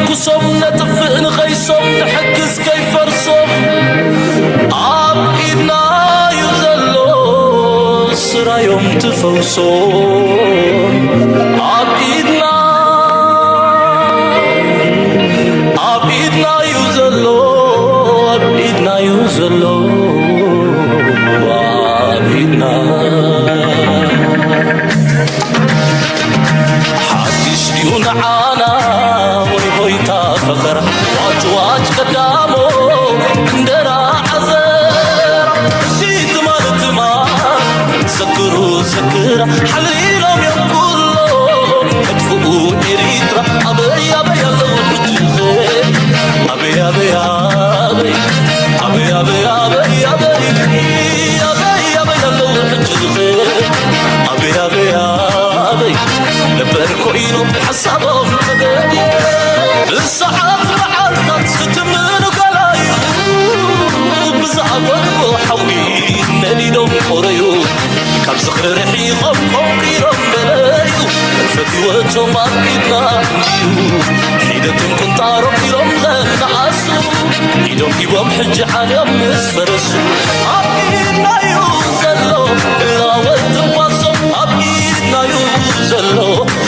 ኩሶም ነጥፍእ ንኸይሶም ንሕግዝ ከይፈርሶም ኣብ ኢድና እዩ ዘሎ ስራዮም ትፈውሶም ኣብ ኢድና ኣብ ኢድና እዩ ዘሎ ኣብ ኢድና እዩ ዘሎ ኣብ ኢድና ሓድሽ ድዩ ንዓና ወይ ሆይታ ፈኸራ ዋጭ ዋጭ ቀዳሞ እንደራ ዓዘራ እቲ ትማል ትማል ዘክሩ ዘክራ ሓሊሎም እዮም ኩሎም መጥፍኡ ኤሪትራ ኣበይ ኣበይ ኣለዉ ሕጂ ኣበይ ኣበይ ኣበይ ኣበይ ኣበይ ኣበይ ኣበይ ኣበይ ኣበይ ኣለዉ ሕጂ ኣበይ ኣበይ ኣበይ ነበር ኮይኖም ሓሳቦም ተገዲ ብሰዓት መዓልታት ዝትምኑ ገላዩ ብዝኣጎድቦ ሓዊ ነዲዶም ቆረዩ ካብ ዝኽሪ ርሒቖም ቆንቂሮም ገለዩ ፈትወቶም ኣብ ኢድና እዩ ሒደቶም ቁንጣሮም ኢሎም ዘነኣሱ ኢዶም ሂቦም ሕጂ ዓልዮም ምስ ፈረሱ ኣብ ኢድና እዩ ዘሎ እላወት ትንፋሶም ኣብ ኢድና እዩ ዘሎ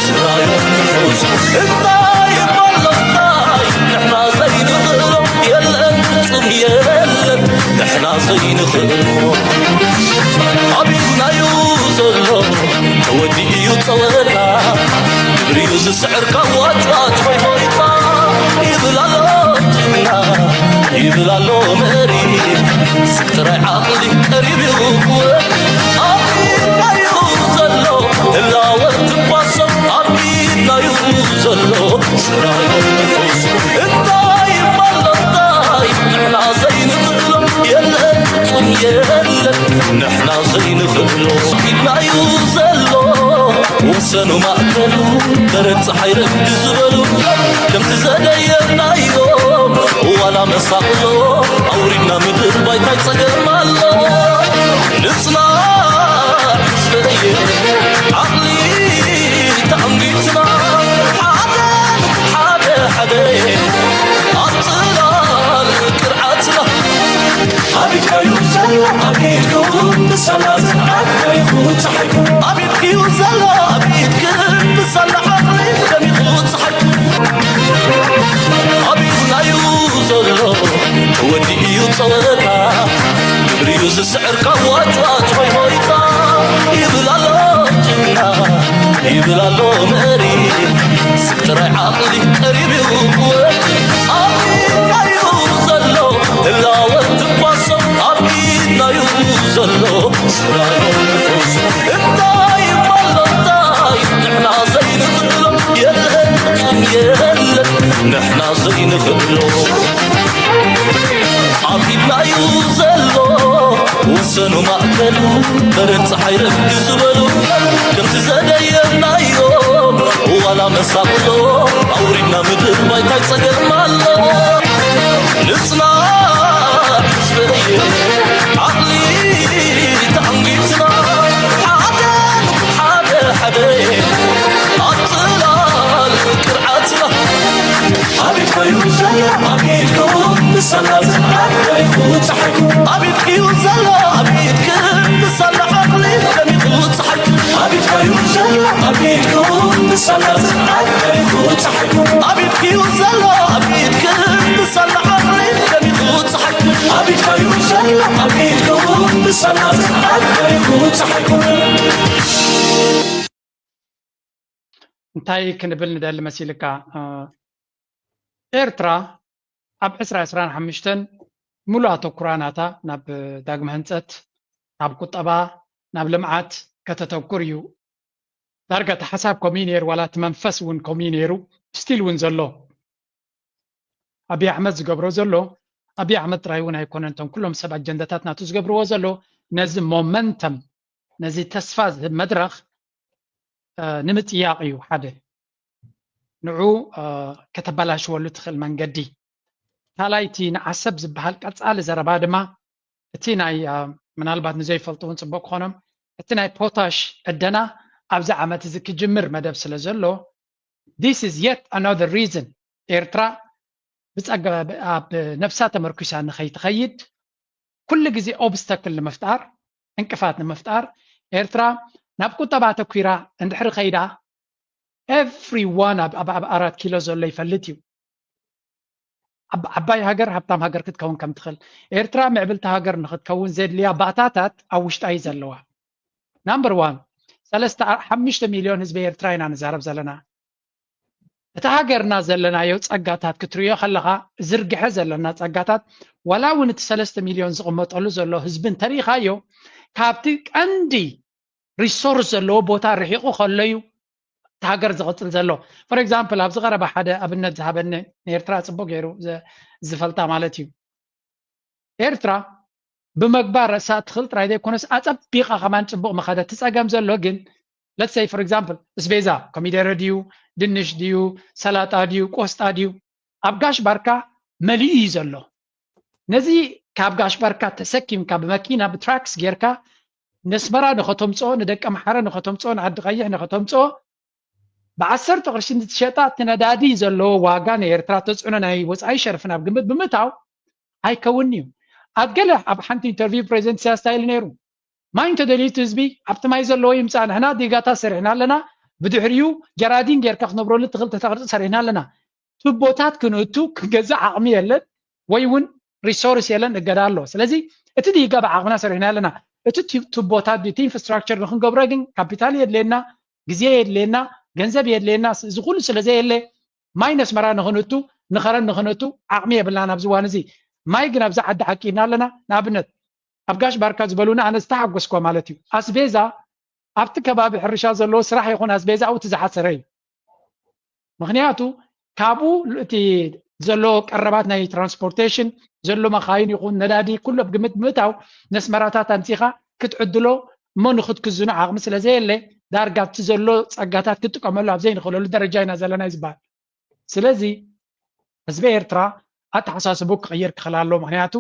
ስራዮም ፈውሱ እንታይ ይባሎ እንታይ ንሕና ዘይንኽእሎ የለን ፍጹም የለን ንሕና ዘይንኽእሎ ኣብ ኢድና እዩ ዘሎ ተወዲኡ እዩ ጸወታ ግብሪ እዩ ዝስዕር ካብ ዋጭዋጭ ሆይ ሆይታ ይብል ኣሎ ጅግና ይብል ኣሎ መሪ ስግ ጥራይ ዓቕሊ ቀሪብ እዩ ክወድ ኣብ ኢድና እዩ ዘሎ ህላወ ትንፋሶም ኣብ ኢድና እዩ ዘሎ ስራዮ ፈውሱ እንታይ ይባል እንታይ ንሕና ዘይንኽእሎ የለን ፍጹም የለን ንሕና ዘይንኽእሎ ኢድና እዩ ዘሎ ወሰኑ ማእከሉ በረድ ፀሓይ ረፍዲ ዝበሉ ከምቲ ዘደየብናዮ ዋላ መሳቕሎ ኣውሪድና ምድር ባይታይ ፀገም ኣሎ ንፅናዕ ህዝበየ ዓቕሊ ተኣንጊትና ሓደ ሓደ ሓደ ኣብ ፅላል ቅርዓትና ኣቢድካዩ ዘሎ ኣቢድኩ ብሰላ ዝንዓት ገይኹ ፀሓይኩ ኣቢድክዩ ዘሎ ኣቢድክ ብሰላ ዓቕሊ ደሚኹ ፀሓይኩ ኣቢድናዩ ዘሎ ተወዲኡ እዩ ፀወታ ግብሪዩ ዝስዕር ካብ ዋጭዋጭ ሆይ ሆይታ ይብል ኣሎ ጅግና ይብል ኣሎ መሪ ስግ ጥራይ ዓቕሊ ቀሪብ እዩ ክወድ ኣብ ኢድናዩ ዘሎ ህላወ ትንፋሶም ኣብ ኢድናዩ ዘሎ ስራዮ ፈውሱ እንታይ ይባሎ እንታይ ንሕና ዘይንኽእሎ የለን ፍጹም የለን ንሕና ዘይንኽእሎ ኣብ ኢድናዩ ዘሎ ወሰኑ ማእከሉ በረድ ፀሓይ ረፍዲ ዝበሉ ከምቲ ዘደየብናዮ ዋላ መሳቕሎ ኣውሪድና ምድር ባይታይ ፀገም ኣሎ ንፅናዕ ህዝበየ ዓቕሊ ተዓንጊትና ሓደ ሓደ ሓደ ኣብ ፅላል ቅርዓትና ኣቤት ኮይኑ ዘሎ ኣቤት ክቡር ንሰላ ዝዓት ኮይኑ ፀሓይኩ ኣቤት ክዩ ዘሎ ኣቤት ክብር ንሰላ ዓቕሊ ደሚቑ ፀሓይኩ ኣቤት ኮይኑ ዘሎ ኣቤት ክቡር ንሰላ ዝዓት ኮይኑ ፀሓይኩ ኣቤት ክዩ ዘሎ ኣቤት ክብር ንሰላ ዓቕሊ ደሚቑ ፀሓይኩ ኣቤት ኮይኑ ዘሎ ኣቤት ክቡር ንሰላ ዝዓት ኮይኑ ፀሓይኩ እንታይ ክንብል ንደሊ መሲልካ? ኤርትራ ኣብ ዕስራ ዕስራን ሓሙሽተን ሙሉእ ኣተኩራ ናታ ናብ ዳግመ ህንፀት፣ ናብ ቁጠባ፣ ናብ ልምዓት ከተተኩር እዩ። ዳርጋ እቲ ሓሳብ ከምኡ እዩ ነይሩ፣ ዋላ እቲ መንፈስ እውን ከምኡ እዩ ነይሩ፣ ስቲል እውን ዘሎ። ኣብይ ኣሕመድ ዝገብሮ ዘሎ፣ ኣብይ ኣሕመድ ጥራይ እውን ኣይኮነን፣ እቶም ኩሎም ሰብ ኣጀንዳታት ናቱ ዝገብርዎ ዘሎ ነዚ ሞመንተም ነዚ ተስፋ ዝህብ መድረኽ ንምጥያቕ እዩ ሓደ ንዑ ከተበላሽወሉ ትኽእል መንገዲ ካልኣይ እቲ ንዓሰብ ዝበሃል ቀፃሊ ዘረባ ድማ እቲ ናይ ምናልባት ንዘይፈልጡ እውን ፅቡቅ ክኾኖም እቲ ናይ ፖታሽ ዕደና ኣብዚ ዓመት እዚ ክጅምር መደብ ስለ ዘሎ this is yet another reason ኤርትራ ብፀገ ኣብ ነብሳ ተመርኩሳ ንኸይትኸይድ ኩሉ ግዜ ኦብስተክል ንምፍጣር፣ ዕንቅፋት ንምፍጣር፣ ኤርትራ ናብ ቁጠባ ተኲራ እንድሕሪ ኸይዳ፣ ኤቭሪዋን ኣብ ኣብ ኣራት ኪሎ ዘሎ ይፈልጥ እዩ። ዓባይ ሃገር ሃብታም ሃገር ክትከውን ከም ትኽእል፣ ኤርትራ ምዕብልቲ ሃገር ንክትከውን ዘድልያ ባእታታት ኣብ ውሽጣ እዩ ዘለዋ። ናምበር ዋን፣ ሰለስተ ሓሙሽተ ሚልዮን ህዝቢ ኤርትራ ኢና ንዛረብ ዘለና። እቲ ሃገርና ዘለናዮ ጸጋታት ክትርእዮ ከለኻ፣ ዝርግሐ ዘለና ጸጋታት፣ ዋላ እውን እቲ ሰለስተ ሚልዮን ዝቕመጠሉ ዘሎ ህዝቢ እንተሪኢኻዮ፣ ካብቲ ቀንዲ ሪሶርስ ዘለዎ ቦታ ርሒቑ ከሎ እዩ እቲ ሃገር ዝቕጽል ዘሎ። ፎር ኤግዛምፕል፣ ኣብዚ ቀረባ ሓደ ኣብነት ዝሃበኒ፣ ንኤርትራ ጽቡቕ ገይሩ ዝፈልጣ ማለት እዩ። ኤርትራ ብመግባ ርእሳ ትኽል ጥራይ ዘይኮነስ ኣጸቢቓ ከማን ጽቡቕ መኸደት። እቲ ጸገም ዘሎ ግን፣ ለትስ ሰይ ፎር ኤግዛምፕል፣ እስቤዛ፣ ኮሚደረ ድዩ፣ ድንሽ ድዩ፣ ሰላጣ ድዩ፣ ቆስጣ ድዩ፣ ኣብ ጋሽ ባርካ መሊኡ እዩ ዘሎ። ነዚ ካብ ጋሽ ባርካ ተሰኪምካ ብመኪና ብትራክስ ጌርካ ነስመራ ንኸተምፅኦ፣ ንደቀ ምሓረ ንኸተምፅኦ፣ ንዓዲ ቀይሕ ንኸተምፅኦ ብዓሰርተ ቅርሺ እንትትሸጣ እቲ ነዳዲ ዘለዎ ዋጋ ንኤርትራ ተፅዕኖ ናይ ወፃኢ ሸርፊ ናብ ግምት ብምእታው ኣይከውን እዩ። ኣብ ገለ ኣብ ሓንቲ ኢንተርቪው ፕሬዚደንት ኢሳያስ እንታይ ኢሉ ነይሩ? ማይ እንተደልዩ እቲ ህዝቢ ኣብቲ ማይ ዘለዎ ይምፃእ፣ ንሕና ዲጋታት ሰሪሕና ኣለና፣ ብድሕሪኡ ጀራዲን ጌርካ ክትነብረሉ እትኽእል ትሕተ ቅርፂ ሰሪሕና ኣለና። ቱቦታት ክንእቱ ክንገዝእ ዓቕሚ የለን ወይ እውን ሪሶርስ የለን፣ እገዳ ኣሎ። ስለዚ እቲ ዲጋ ብዓቕምና ሰሪሕና ኣለና። እቲ ቱ- ቱቦታት እቲ ኢንፍራስትራክቸር ንክንገብሮ ግን ካፒታል የድልየና፣ ግዜ የድልየና፣ ገንዘብ የድልየና። እዚ ኩሉ ስለ ዘየለ ማይ ነስመራ ንክንእቱ ንኸረን ንክንእቱ ዓቕሚ የብልናን ኣብዚ እዋን እዚ። ማይ ግን ኣብዚ ዓዲ ዓቂብና ኣለና። ንኣብነት ኣብ ጋሽ ባርካ ዝበሉና ኣነ ዝተሓጎስኳ ማለት እዩ። ኣስቤዛ ኣብቲ ከባቢ ሕርሻ ዘለዎ ስራሕ ይኹን ኣስቤዛ ኣብኡ እቲ ዝሓሰረ እዩ። ምክንያቱ ካብኡ እቲ ዘሎ ቀረባት ናይ ትራንስፖርቴሽን ዘሎ መኻይን ይኹን ነዳዲ ኩሉ ኣብ ግምት ብምእታው ነስመራታት ኣምፂኻ ክትዕድሎ እሞ ንክትክዝኖ ዓቕሚ ስለ ዘየለ ዳርጋ ኣብቲ ዘሎ ፀጋታት ክትጥቀመሉ ኣብ ዘይንኽእለሉ ደረጃ ኢና ዘለና እዩ ዝበሃል። ስለዚ ህዝቢ ኤርትራ ኣተሓሳስቡ ክቕይር ክኽእል ኣለዎ። ምክንያቱ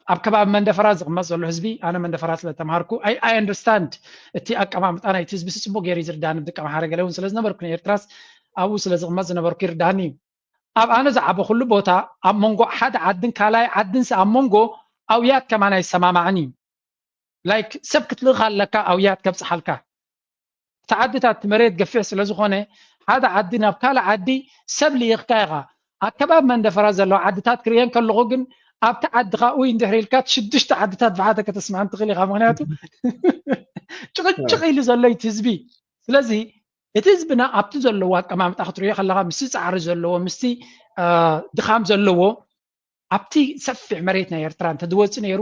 ኣብ ከባቢ መንደፈራ ዝቕመጥ ዘሎ ህዝቢ፣ ኣነ መንደፈራ ስለ ተምሃርኩ ኣይ ኣይ ኣንደርስታንድ እቲ ኣቀማምጣ ናይቲ ህዝቢ ጽቡቕ ገይሩ እዩ ዝርዳኒ። ደቂ ኣምሓረ ገለ እውን ስለ ዝነበርኩ ንኤርትራስ ኣብኡ ስለ ዝቕመጥ ዝነበርኩ ይርዳኒ እዩ። ኣብ ኣነ ዝዓበኹሉ ቦታ ኣብ መንጎ ሓደ ዓድን ካልኣይ ዓድንስ ኣብ መንጎ ኣውያት ከማን ኣይሰማማዕን እዩ። ላይክ ሰብ ክትልእኽ ኣለካ ኣውያት ከብፅሓልካ። እቲ ዓድታት እቲ መሬት ገፊሕ ስለ ዝኾነ ሓደ ዓዲ ናብ ካልእ ዓዲ ሰብ ልኢኽካ ኢኻ። ኣከባቢ መንደፈራ ዘለዋ ዓድታት ክርእየን ከለኹ ግን ኣብቲ ዓድኻ ኡይ እንድሕር ኢልካ እቲ ሽዱሽተ ዓድታት ብሓደ ከተስምዐን ትኽእል ኢኻ። ምክንያቱ ጭቕጭቕ ኢሉ ዘሎ እቲ ህዝቢ። ስለዚ እቲ ህዝብና ኣብቲ ዘለዎ ኣቀማምጣ ክትርእዮ ከለኻ ምስቲ ፃዕሪ ዘለዎ ምስቲ ድኻም ዘለዎ ኣብቲ ሰፊሕ መሬት ናይ ኤርትራ እንተዝወፅእ ነይሩ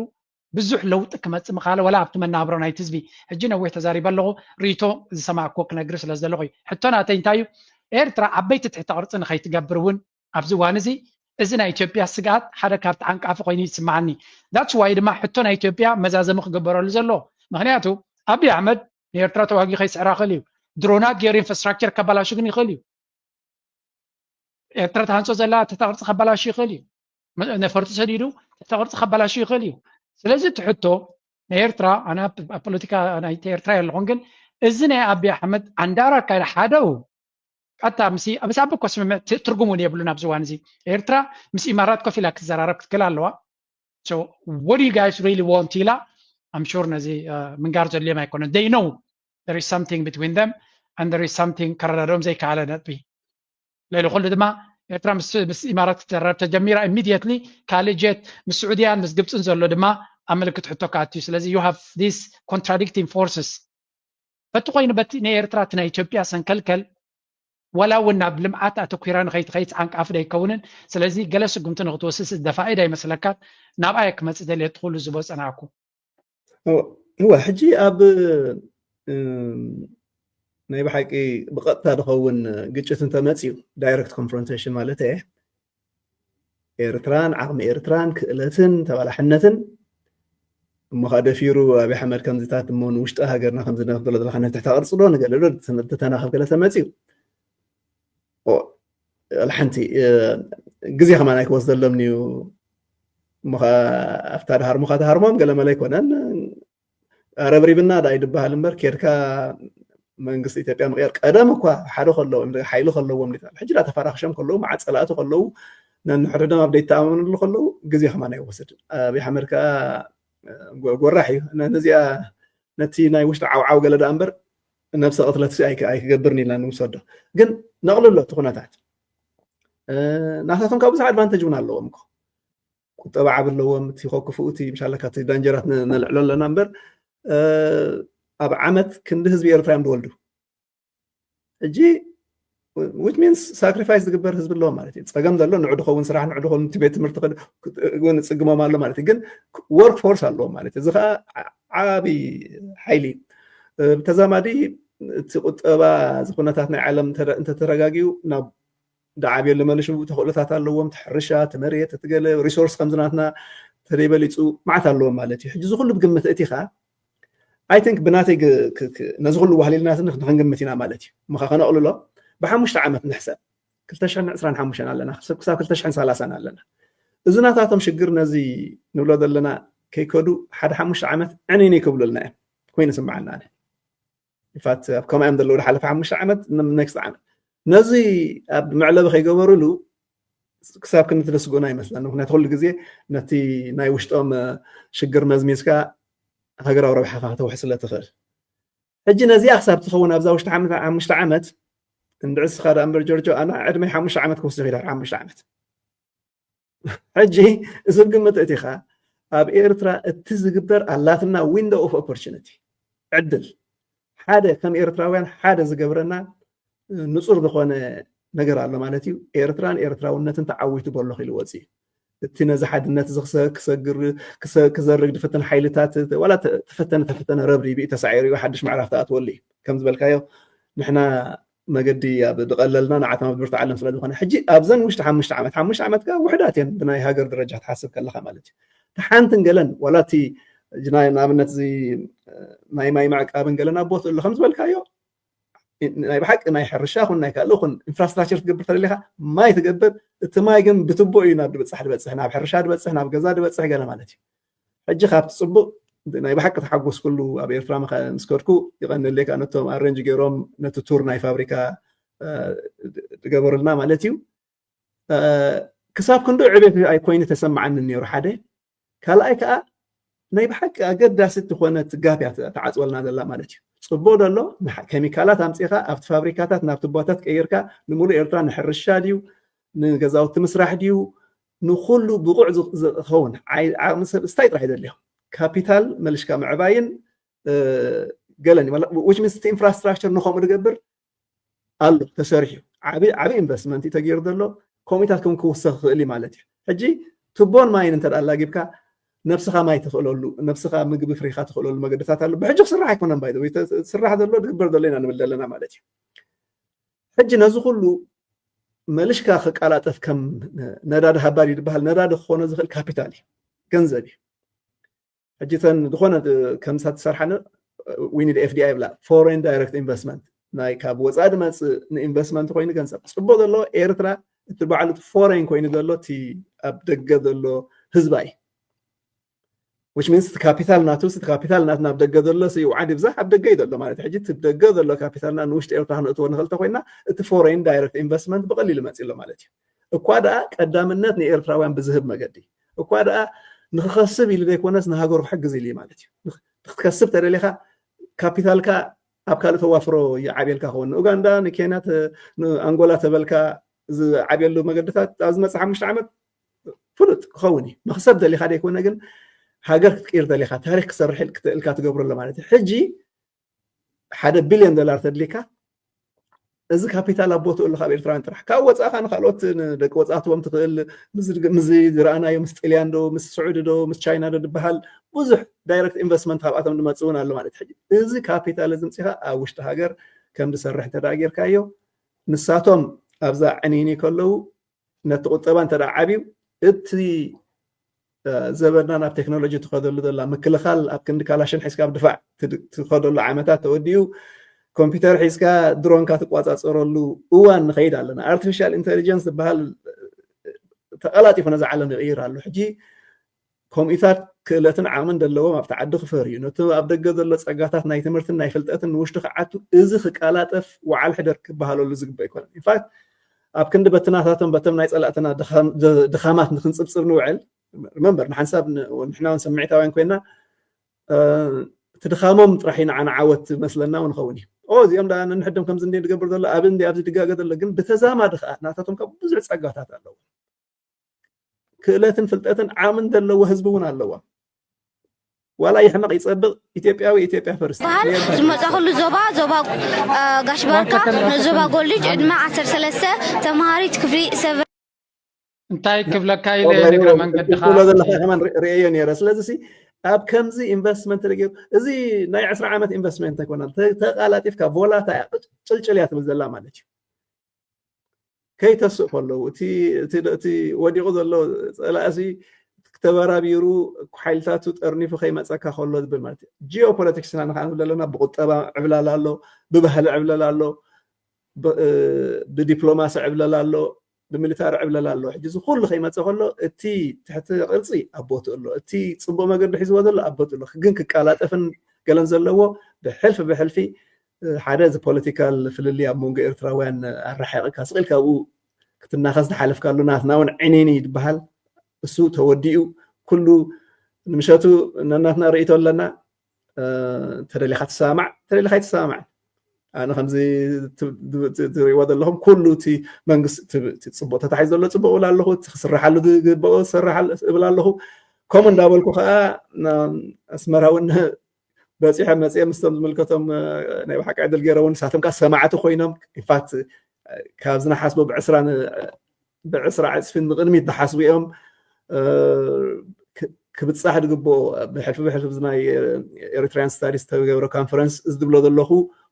ብዙሕ ለውጢ ክመፅእ ምኻለ ወላ ኣብቲ መናብሮ ናይቲ ህዝቢ። ሕጂ ነዊሕ ተዛሪበ ኣለኹ፣ ርእይቶ ዝሰማዕኩዎ ክነግር ስለ ዝደለኹ እዩ። ሕቶ ናተይ እንታይ እዩ? ኤርትራ ዓበይቲ ትሕተ ቅርፂ ንኸይትገብር እውን ኣብዚ እዋን እዚ እዚ ናይ ኢትዮጵያ ስግኣት ሓደ ካብቲ ዓንቃፊ ኮይኑ ይስምዓኒ። ዳትስ ዋይ ድማ ሕቶ ናይ ኢትዮጵያ መዛዘሚ ክግበረሉ ዘለዎ። ምክንያቱ ኣብይ ኣሕመድ ንኤርትራ ተዋጊኡ ከይስዕራ ይኽእል እዩ። ድሮናት ገይሩ ኢንፍራስትራክቸር ከባላሹ ግን ይኽእል እዩ። ኤርትራ ትሃንጾ ዘላ ትሕተ ቅርፂ ከባላሹ ይኽእል እዩ። ነፈርቲ ሰዲዱ ትሕተ ቅርፂ ከባላሹ ይኽእል እዩ። ስለዚ እቲ ሕቶ ንኤርትራ ኣነ ኣብ ፖለቲካ ናይ ኤርትራ የለኹን፣ ግን እዚ ናይ ኣብይ ኣሕመድ ዓንዳር ኣካይዳ ሓደ እዩ። ቀጥታ ምስ ምስ ኣቢ እኮ ስምምዕ ትርጉም እውን የብሉን ኣብዚ እዋን እዚ። ኤርትራ ምስ ኢማራት ኮፍ ኢላ ክትዘራረብ ክትክእል ኣለዋ። So what do you guys really want ኢላ ኣም ሹር ነዚ ምንጋር ዘድልዮም ኣይኮነን። They know there is something between them and there is something ከረዳድኦም ዘይከኣለ ነጥቢ። ልዕሊ ኩሉ ድማ ኤርትራ ምስ ምስ ኢማራት ክትዘራረብ ተጀሚራ ኢሚድየትሊ ካልእ ጀት ምስ ስዑድያን ምስ ግብፅን ዘሎ ድማ ኣብ ምልክት ሕቶ ክኣቱ እዩ። ስለዚ you have this contradicting forces። በቲ ኮይኑ በቲ ናይ ኤርትራ እቲ ናይ ኢትዮጵያ ሰንከልከል ዋላ እውን ናብ ልምዓት ኣተኲራ ንኸይትኸይድ ዓንቃፊ ዶ ኣይከውንን? ስለዚ ገለ ስጉምቲ ንክትወስድ ደፋኢ ዶ ኣይመስለካን? ናብኣ እየ ክመፅእ ደልየ እቲ ኩሉ ዝቦ ዝፀናሕኩ። እወ ሕጂ ኣብ ናይ ብሓቂ ብቐጥታ ዝኸውን ግጭት እንተመፅዩ ዳይረክት ኮንፍሮንቴሽን ማለት እየ ኤርትራን ዓቕሚ ኤርትራን ክእለትን ተባላሕነትን እሞ ከዓ ደፊሩ ኣብይ ኣሕመድ ከምዚታት እሞ ንውሽጢ ሃገርና ከምዚ ዘሎ ዘለካ ናይ ትሕተ ቅርፂ ዶ ንገለ ዶ ተተናኸብ ገለ ተመፅዩ ሓንቲ ግዜ ከማን ኣይክወስደሎም እዩ እሞ ከዓ ኣብታ ድሃርሙካ ድሃርሞም ገለ መለ ኣይኮነን ረብሪብና ዳ ይድበሃል እምበር ኬድካ መንግስቲ ኢትዮጵያ ምቕያር ቀደም እኳ ሓደ ከለዎም፣ ሓይሊ ከለዎም ዲታ፣ ሕጂ ዳ ተፈራኽሾም ከለዉ፣ መዓት ጸላእቲ ከለዉ፣ ነንሕድሕዶም ኣብ ዘይተኣማመንሉ ከለዉ፣ ግዜ ከማን ኣይወስድን። ኣብይ ኣሕመድ ከኣ ጎራሕ እዩ። ነዚኣ፣ ነቲ ናይ ውሽጢ ዓውዓው ገለ ደኣ እምበር፣ ነብሰ ቅትለት ኣይክገብርን ኢልና ንውሰዶ። ግን ነቕልሎ እቲ ኩነታት። ናታቶም ካብ ብዙሕ ኣድቫንቴጅ እውን ኣለዎም እኮ። ቁጠባ ዓብ ኣለዎም። እቲ ኮክፍኡ እቲ ምሻለካ እቲ ዳንጀራት ነልዕሎ ኣለና እምበር፣ ኣብ ዓመት ክንዲ ህዝቢ ኤርትራ እዮም ዝወልዱ። ሕጂ which means ሳክሪፋይስ ዝግበር ህዝቢ ኣለዎም ማለት እዩ። ጸገም ዘሎ ንዑ ድኸውን ስራሕ፣ ንዑ ድኸውን እቲ ቤት ትምህርቲ እውን ጽግሞም ኣሎ ማለት እዩ። ግን ወርክ ፎርስ ኣለዎም ማለት እዩ። እዚ ከዓ ዓቢ ሓይሊ እዩ። ብተዛማዲ እቲ ቁጠባ፣ እዚ ኩነታት ናይ ዓለም እንተተረጋጊኡ ናብ ዳዓብየሉ መለሹ ተኽእሎታት ኣለዎም። እቲ ሕርሻ፣ እቲ መሬት፣ እቲ ገለ ሪሶርስ ከምዚ ናትና ተደይበሊፁ መዓት ኣለዎም ማለት እዩ። ሕጂ እዚ ኩሉ ብግምት እቲ ኻ I think ብናተይ ነዚ ኩሉ ዋህሊልና ንክንግምት ኢና ማለት እዩ። ምኻ ከነቕልሎ ብሓሙሽተ ዓመት ንሕሰብ። ክልተ ሽሕን ዕስራን ሓሙሽተን ኣለና፣ ክሳብ ክልተ ሽሕን ሰላሳን ኣለና። እዚ ናታቶም ሽግር ነዚ ንብሎ ዘለና ከይከዱ ሓደ ሓሙሽተ ዓመት ዕንይንይ ክብሉልና እዮም። ኮይኑ ስምዓና ኣነ ኢንፋክት ኣብ ከምኣ እዮም ዘለዉ። ዝሓለፈ ሓሙሽተ ዓመት፣ ኔክስት ዓመት ነዚ ኣብ መዕለቢ ከይገበሩሉ ክሳብ ክንትደስጎና ይመስለኒ። ምክንያቱ ኩሉ ግዜ ነቲ ናይ ውሽጦም ሽግር መዝሚዝካ ሃገራዊ ረብሓኻ ከተውሒ ስለ ትኽእል። ሕጂ ነዚኣ ክሳብ ትኸውን ኣብዛ ውሽጢ ሓሙሽተ ዓመት እንድዕስኻ ደኣ እምበር ጆርጆ፣ ኣና ዕድመይ ሓሙሽተ ዓመት ክወስድ ይኽእል፣ ሓሙሽተ ዓመት። ሕጂ እዚ ግምት እቲ ኻ ኣብ ኤርትራ እቲ ዝግበር ኣላትና ዊንዶ ኦፍ ኦፖርቹኒቲ፣ ዕድል ሓደ ከም ኤርትራውያን ሓደ ዝገብረና ንጹር ዝኾነ ነገር ኣሎ ማለት እዩ። ኤርትራን ኤርትራውነትን ተዓዊቱ በሎ ኢሉ ወጽኡ። እቲ ነዚ ሓድነት እዚ ክሰግር ክዘርግ ድፍትን ሓይልታት ዋላ ተፈተነ ተፈተነ ረብሪብ እዩ፣ ተሳዒሩ እዩ፣ ሓድሽ ምዕራፍ ተኣትወሉ እዩ። ከም ዝበልካዮ ንሕና መገዲ ኣብ ዝቐለልና ንዓቶም ኣብ ድብርቲ ዓለም ስለ ዝኾነ፣ ሕጂ ኣብዘን ውሽጢ ሓሙሽተ ዓመት፣ ሓሙሽተ ዓመት ከኣ ውሕዳት እየን ብናይ ሃገር ደረጃ ክትሓስብ ከለኻ ማለት እዩ። ሓንትን ገለን ዋላ እቲ ናይ ንኣብነት እዚ ናይ ማይ ምዕቃብን ገለን ኣብ ቦትኡ ኣሎ ከም ዝበልካዮ፣ ናይ ብሓቂ ናይ ሕርሻ ኹን ናይ ካልእ ኹን ኢንፍራስትራክቸር ትገብር ተደሊኻ ማይ ትገብር፣ እቲ ማይ ግን ብትቦ እዩ ናብ ድብጻሕ ድበጽሕ፣ ናብ ሕርሻ ድበጽሕ፣ ናብ ገዛ ድበጽሕ ገለ ማለት እዩ። ሕጂ ካብቲ ጽቡቕ ናይ ብሓቂ ተሓጎስኩሉ ኣብ ኤርትራ ምስ ከድኩ ይቐንለይ፣ ከኣ ነቶም ኣረንጅ ገይሮም ነቲ ቱር ናይ ፋብሪካ ዝገበሩልና ማለት እዩ። ክሳብ ክንዱ ዕቤት ኣይኮይኑ ተሰማዓኒ ነይሩ ሓደ። ካልኣይ ከኣ ናይ ብሓቂ ኣገዳሲት ዝኾነት ጋፕ እያ ተዓጽወልና ዘላ ማለት እዩ። ጽቡቕ ደሎ ኬሚካላት ኣምጺኻ ኣብቲ ፋብሪካታት ናብ ትቦታት ቀይርካ ንምሉእ ኤርትራ ንሕርሻ ድዩ ንገዛውቲ ምስራሕ ድዩ ንኹሉ ብቑዕ ዝኸውን ዓቕሚ ሰብ ስታይ ጥራሕ እዩ ዘድልዮ። ካፒታል መልሽካ ምዕባይን ገለን which means እቲ ኢንፍራስትራክቸር ንኸምኡ ዝገብር ኣሎ ተሰሪሑ። ዓቢ ዓቢ ኢንቨስትመንት እዩ ተገይሩ ዘሎ። ከምኡታት ከም ክውሰኽ ክኽእል እዩ ማለት እዩ። ሕጂ ትቦን ማይን እንተ ኣላጊብካ ነብስኻ ማይ ትኽእለሉ፣ ነብስኻ ምግቢ ፍሪኻ ትኽእለሉ መገድታት ኣሎ። ብሕጂ ክስራሕ ኣይኮነን ባይ ስራሕ ዘሎ ድግበር ዘሎ ኢና ንብል ዘለና ማለት እዩ። ሕጂ ነዚ ኩሉ መልሽካ ክቀላጠፍ ከም ነዳዲ ሃባድ እዩ ዝበሃል፣ ነዳዲ ክኾኖ ዝኽእል ካፒታል እዩ፣ ገንዘብ እዩ። ሕጂ ተን ዝኾነ ከምሳ ትሰርሓ we need F D I ይብላ፣ ፎሬን ዳይሬክት ኢንቨስትመንት፣ ናይ ካብ ወፃኢ ዝመፅእ ንኢንቨስትመንት ኮይኑ ገንዘብ። ፅቡቅ ዘሎ ኤርትራ እቲ ባዕሉ ፎሬን ኮይኑ ዘሎ እቲ ኣብ ደገ ዘሎ ህዝባ እዩ። which means እቲ ካፒታል ናቱ እቲ ካፒታል ናት ናብ ደገ ዘሎ ሲ ውዓድ ይብዛሕ ኣብ ደገ እዩ ዘሎ ማለት እዩ። ሕጂ እቲ ደገ ዘሎ ካፒታልና ንውሽጢ ኤርትራ ክነእትዎ ንኽእል ተኮይና እቲ ፎሬን ዳይሬክት ኢንቨስትመንት ብቐሊሉ መፅእ ኣሎ ማለት እዩ። እኳ ደኣ ቀዳምነት ንኤርትራውያን ብዝህብ መገዲ እኳ ደኣ ንክኸስብ ኢሉ ዘይኮነስ ንሃገሩ ክሕግዝ ኢሉ እዩ ማለት እዩ። ክትከስብ ተደሊኻ ካፒታልካ ኣብ ካልእ ተዋፍሮ ይዓብየልካ ክኸውን ንኡጋንዳ ንኬንያ ንኣንጎላ ተበልካ ዝዓብየሉ መገድታት ኣብ ዝመፅእ ሓሙሽተ ዓመት ፍሉጥ ክኸውን እዩ። መኽሰብ ደሊኻ ዘይኮነ ግን ሃገር ክትቅይር ደሊኻ ታሪክ ክሰርሕ ኢልካ ትገብረሎ ማለት እዩ። ሕጂ ሓደ ቢልዮን ዶላር ተድሊካ እዚ ካፒታል ኣብ ቦትኡ ኣሎ ካብ ኤርትራውያን ጥራሕ ካብ ወፃእካ ንካልኦት ንደቂ ወፃእትዎም ትኽእል ምስዚ ዝረኣናዮ ምስ ጥልያን ዶ ምስ ስዑዲ ዶ ምስ ቻይና ዶ ዝበሃል ብዙሕ ዳይረክት ኢንቨስትመንት ካብኣቶም ዝመፅእ እውን ኣሎ ማለት ሕጂ እዚ ካፒታል እዚ ምፅኻ ኣብ ውሽጢ ሃገር ከም ዝሰርሕ እንተ ጌርካዮ ንሳቶም ኣብዛ ዕንይኒ ከለዉ ነቲ ቁጠባ እንተ ዓብዩ እቲ ዘበና ናብ ቴክኖሎጂ ትኸደሉ ዘላ ምክልኻል ኣብ ክንዲ ካላሽን ሒዝካ ኣብ ድፋዕ ትኸደሉ ዓመታት ተወዲኡ ኮምፒውተር ሒዝካ ድሮንካ ትቋፃፀረሉ እዋን ንኸይድ ኣለና። ኣርቲፊሻል ኢንቴሊጀንስ ዝበሃል ተቐላጢፉ ነዚ ዓለም ይቕይር ኣሎ። ሕጂ ከምኡታት ክእለትን ዓቕምን ዘለዎም ኣብቲ ዓዲ ክፈርዩ፣ ነቲ ኣብ ደገ ዘሎ ጸጋታት ናይ ትምህርትን ናይ ፍልጠትን ንውሽጢ ክዓቱ፣ እዚ ክቀላጠፍ ወዓል ሕደር ክበሃለሉ ዝግባእ ኣይኮነን። ኢንፋክት ኣብ ክንዲ በትናታቶም በቶም ናይ ጸላእትና ድኻም- ድ- ድኻማት ንክንጽብጽብ ንውዕል፣ ሪመምበር ንሓንሳብ ን- ንሕና እውን ስምዒታውያን ኮይና እቲ ድኻሞም ጥራሕ እዩ ንዓና ዓወት መስለና እውን ኸውን እዩ። ኦ እዚኦም ዳ ንንሕዶም ከምዚ እንደ ዝገብር ዘሎ ኣብ እንዲ ኣብዚ ድጋገ ዘሎ ግን ብተዛማዲ ከዓ ናታቶም ካብ ብዙሕ ጸጋታት ኣለዎ። ክእለትን ፍልጠትን ዓቕምን ዘለዎ ህዝቢ እውን ኣለዎም። ዋላ ይሕመቕ ይጸብቕ ኢትዮጵያዊ ኢትዮጵያ ፈርስት። በሃል ዝመጻኹሉ ዞባ ዞባ እ፣ ጋሽ ባርካ ንዞባ ጎልጅ ዕድመ ዓሰርተ ሰለስተ ተምሃሪት ክፍሊ ሰበ እንታይ ክብለካ ኢለ ንግረ መንገድኻ ዘለካ ከማን ርእየዮ ነይረ። ስለዚ ሲ ኣብ ከምዚ ኢንቨስትመንት ተገይሩ እዚ ናይ ዕስራ ዓመት ኢንቨስትመንት ኣይኮነን። ተ- ተቃላጢፍካ ቮላታ እያ ቅጭ- ጭልጭል እያ ትብል ዘላ ማለት እዩ። ከይተስእ ከለዉ እቲ እቲ እቲ ወዲቑ ዘሎ ጸላእሲ ተበራቢሩ ሓይልታቱ ጠርኒፉ ከይመጸካ ከሎ ዝብል ማለት እዩ። ጂኦፖለቲክስና ንኸዓ ንብል ኣለና ብቁጠባ ዕብላል ኣሎ፣ ብባህሊ ዕብለል ኣሎ፣ ብ- እ፣ ብዲፕሎማሲ ዕብለል ኣሎ፣ ብሚሊታሪ ዕብለል ኣሎ። ሕጂ እዚ ኩሉ ከይመጸ ከሎ እቲ ትሕቲ ቅርጺ ኣብ ቦትኡ ኣሎ፣ እቲ ጽቡቕ መገዲ ሒዝዎ ዘሎ ኣብ ቦትኡ ኣሎ። ግን ክቀላጠፍን ገለን ዘለዎ ብሕልፊ ብሕልፊ ሓደ እዚ ፖለቲካል ፍልልይ ኣብ መንጎ ኤርትራውያን ኣረሓቂካ ስቕ ኢልካ ኣብኡ ክትናኸስ ዝሓለፍካሉ ናትና እውን ዕንይንይ ዝበሃል እሱ ተወዲኡ ኩሉ ንምሸቱ ነናትና ርእይቶ ኣለና። ተደሊኻ ትሰማማዕ ተደሊኻ ኣይትሰማማዕ። ኣነ ከምዚ ትሪእዎ ዘለኹም ኩሉ እቲ መንግስቲ ጽቡቕ ተታሒዙ ዘሎ ጽቡቕ እብል ኣለኹ፣ እቲ ክስርሓሉ ዝግብኦ ዝስርሓሉ እብል ኣለኹ። ከምኡ እንዳበልኩ ከዓ ኣስመራ እውን በፂሐ መፅየ ምስቶም ዝምልከቶም ናይ ብሓቂ ዕድል ገይረ እውን ንሳቶም ከዓ ሰማዕቲ ኮይኖም ኢንፋክት ካብ ዝነሓስቦ ብዕስራ ብዕስራ ዕፅፊ ንቅድሚት ዝሓስቡ እዮም። ክብፃሕ ዝግብኦ ብሕልፊ ብሕልፊ ናይ ኤሪትራያን ስታዲስ ዝተገብረ ኮንፈረንስ እዚ ዝብሎ ዘለኹ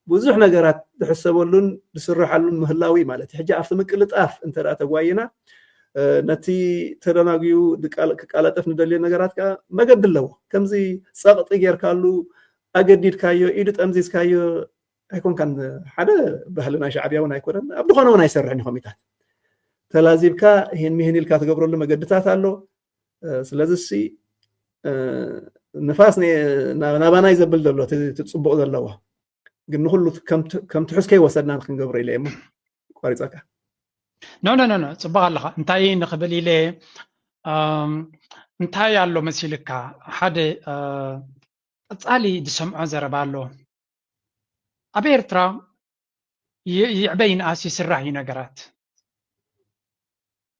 ብዙሕ ነገራት ዝሕሰበሉን ዝስርሐሉን ምህላዊ ማለት እዩ። ሕጂ ኣብቲ ምቅልጣፍ እንተ ተጓይና ነቲ ተደናጉዩ ክቃለጠፍ ንደልዮ ነገራት ከዓ መገዲ ኣለዎ። ከምዚ ፀቕጢ ጌርካሉ ኣገዲድካዮ ኢዱ ጠምዚዝካዮ ኣይኮንካን። ሓደ ባህሊ ናይ ሻዕብያ እውን ኣይኮነን። ኣብ ዝኾነ እውን ኣይሰርሕን እዩ ኮሚታት ተላዚብካ ይህን ሚህን ኢልካ ትገብረሉ መገድታት ኣሎ። ስለዚ ሲ ንፋስ ናባናይ ዘብል ዘሎ እቲ ፅቡቕ ዘለዎ ግን ንኩሉ ከም ትሑዝ ከይወሰድና ክንገብሮ ኢለ እሞ ቋሪፀካ። ኖ ኖ ኖ ጽቡቅ ኣለኻ። እንታይ ንኽብል ኢለ እንታይ ኣሎ መሲልካ ሓደ ቀጻሊ ዝሰምዖ ዘረባ ኣሎ። ኣብ ኤርትራ ይዕበ ይንኣስ ይስራሕ እዩ ነገራት።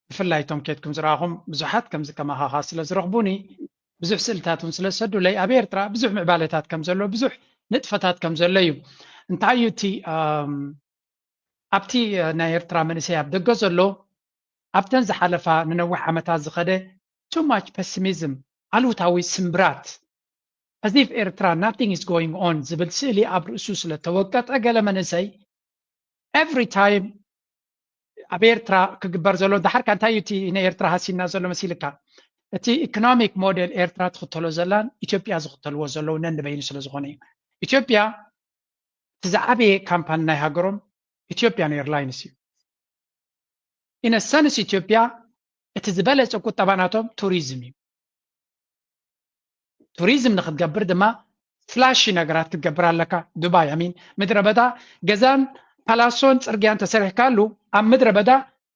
ብፍላይ እቶም ኬድኩም ዝረኣኹም ብዙሓት ከምዚ ከማኻኻ ስለ ዝረኽቡኒ ብዙሕ ስእልታት እውን ስለ ዝሰዱለይ ኣብ ኤርትራ ብዙሕ ምዕባለታት ከም ዘሎ ብዙሕ ንጥፈታት ከም ዘሎ እዩ። እንታይ እዩ እቲ ኣብቲ ናይ ኤርትራ መንእሰይ ኣብ ደገ ዘሎ ኣብተን ዝሓለፋ ንነዊሕ ዓመታት ዝኸደ too much pessimism ኣሉታዊ ስምብራት as if ኤርትራ nothing is going on ዝብል ስእሊ ኣብ ርእሱ ስለ ተወቀጠ ገለ መንእሰይ every time ኣብ ኤርትራ ክግበር ዘሎ ዳሓርካ እንታይ እዩ እቲ ንኤርትራ ሃሲና ዘሎ መሲልካ እቲ ኢኮኖሚክ ሞዴል ኤርትራ ትኽተሎ ዘላን ኢትዮጵያ ዝኽተልዎ ዘለዉ ነንበይኑ ስለ ዝኾነ እዩ። ኢትዮጵያ እቲ ዝዓበየ ካምፓኒ ናይ ሃገሮም ኢትዮጵያን ኤርላይንስ እዩ። ኢነሰንስ ኢትዮጵያ እቲ ዝበለፀ ቁጠባ ናቶም ቱሪዝም እዩ። ቱሪዝም ንክትገብር ድማ ፍላሺ ነገራት ክትገብር ኣለካ። ዱባይ ኣሚን ምድረ በዳ ገዛን ፓላሶን ፅርግያን ተሰሪሕካሉ ኣብ ምድረ በዳ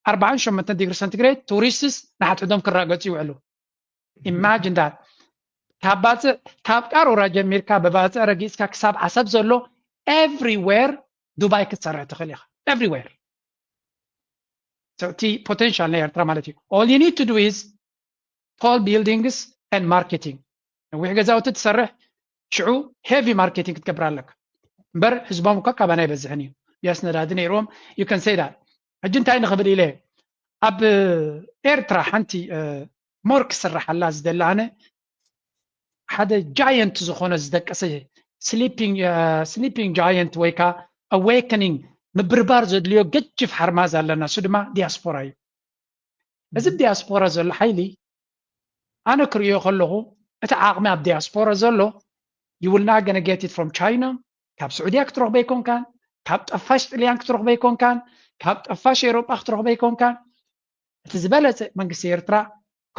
ኣርባዓን ሸሞንተን ዲግሪ ሰንቲግሬድ ቱሪስትስ ንሓድሕዶም ክራገፁ ይውዕሉ። ኢማጂን ዳት ካብ ባፅዕ ካብ ቃሩራ ጀሚርካ ብባፅዕ ረጊፅካ ክሳብ ዓሰብ ዘሎ ኤቭሪዌር ዱባይ ክትሰርሕ ትኽእል ኢኻ። ኤቭሪዌር እቲ ፖቴንሻል ናይ ኤርትራ ማለት እዩ። All you need to do is tall buildings and marketing። ነዊሕ ገዛውቲ ትሰርሕ ሽዑ ሄቪ ማርኬቲንግ ክትገብር ኣለካ። እምበር ህዝቦም እኳ ካባና ኣይበዝሕን እዩ። ያስ ነዳዲ ነይርዎም you can say that። ሕጂ እንታይ ንኽብል ኢለ ኣብ ኤርትራ ሓንቲ ሞር ክስርሓላ ዝደሊ ኣነ ሓደ ጃየንት ዝኾነ ዝደቀሰ ስሊፒንግ ጃየንት ወይ ከዓ ኣዌከኒንግ ምብርባር ዘድልዮ ገጅፍ ሓርማዝ ኣለና። እሱ ድማ ዲያስፖራ እዩ። እዚ ዲያስፖራ ዘሎ ሓይሊ ኣነ ክርእዮ ከለኹ እቲ ዓቕሚ ኣብ ዲያስፖራ ዘሎ you will not gonna get it from China። ካብ ስዑድያ ክትረኽቦ ኣይኮንካን፣ ካብ ጠፋሽ ጥልያን ክትረኽቦ ኣይኮንካን፣ ካብ ጠፋሽ ኤሮጳ ክትረኽቦ ኣይኮንካን። እቲ ዝበለፀ መንግስቲ ኤርትራ